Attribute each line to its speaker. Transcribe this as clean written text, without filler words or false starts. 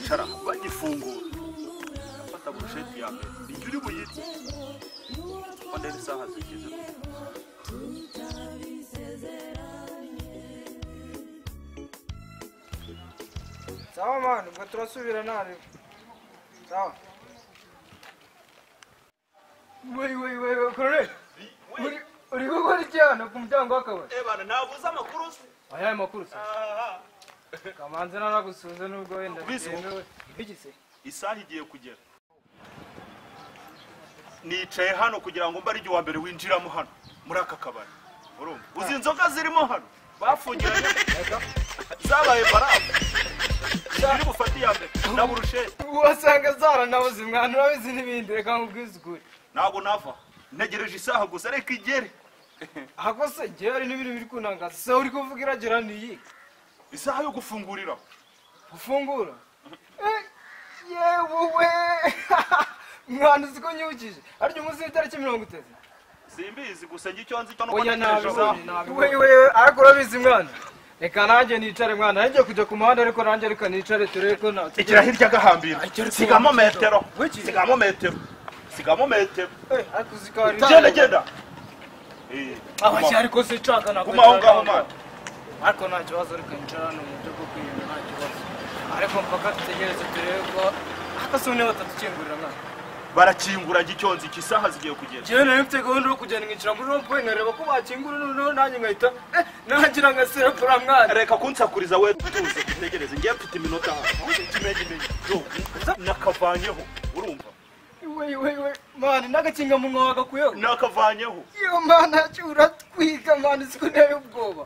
Speaker 1: Nicara bagifungura. Afata burusheti ya mbere. Ni uri buyirye. Ndebe isaha zigeze.
Speaker 2: Sawa mani, ubwo turasubira nari. Sawa. Wei wei wei, Colonel. Uri gukora iki hano ku muryango w'akabari?
Speaker 1: Eh bana, navuze amakuru se.
Speaker 2: Ayaye makuru se. Kamanzi naragusuze nubwo wenda bitemewe. Iki se?
Speaker 1: Isaha igiye kugera. Nicaye hano kugira ngo mbe ari uwa mbere winjiramo hano muri aka kabari. Urumva? Uzi inzoga zirimo hano? Bafungiranye. Zabaye barafu. Iri bufate iya mbere na burusheti.
Speaker 2: Wasanga zaranabuze mwana, urabizi n'ibindi, reka nkubwize ukuri.
Speaker 1: Ntabwo nava. Ntegereje isaha gusa reka igere.
Speaker 2: Ahako se njyewe hari n'ibintu biri kunangaza. Se uri kuvuga iragera ni iyi?
Speaker 1: Isaha yo gufungurira.
Speaker 2: Gufungura? Yewe. Mwana uzi ko nyibukije. Arya umunsi w'itariki 30.
Speaker 1: Simbizi gusa njye icyo nzi cyo nuko ntegereje isaha.
Speaker 2: Wewe ariko urabizi mwana. Reka nanjye nicare mwana, nanjye kujya ku muhanda ariko nanjye reka nicare turebe ko na.
Speaker 1: Igira hirya gahambira. Sigamo metero. Sigamo metero. Sigamo metero.
Speaker 2: Ariko uzi ko ari.
Speaker 1: Genda genda.
Speaker 2: Abashya ariko se nshaka nako.
Speaker 1: Kuma aho ngaho mwana.
Speaker 2: Ariko nta kibazo reka nicara hano mu buryo bwo kwirinda nta kibazo. Ariko mpaka dutegereze turebe ko akasone batatukingurira mwana.
Speaker 1: Barakingura gicyonzi iki isaha zigiye kugera.
Speaker 2: Jewe nari mfite gahunda yo kugenda nkicara muri rond-point nkareba ko bakingura noneho nanjye nkahita nagira nka serepura mwana.
Speaker 1: Reka kunsakuriza we tuze dutegereze ngiye mfite iminota kimenyi nakavanyeho urumva.
Speaker 2: We we we mwana nagakinga munwa wagakuyeho.
Speaker 1: Nakavanyeho.
Speaker 2: Yo mwana uratwiga mwana siko nteye ubwoba.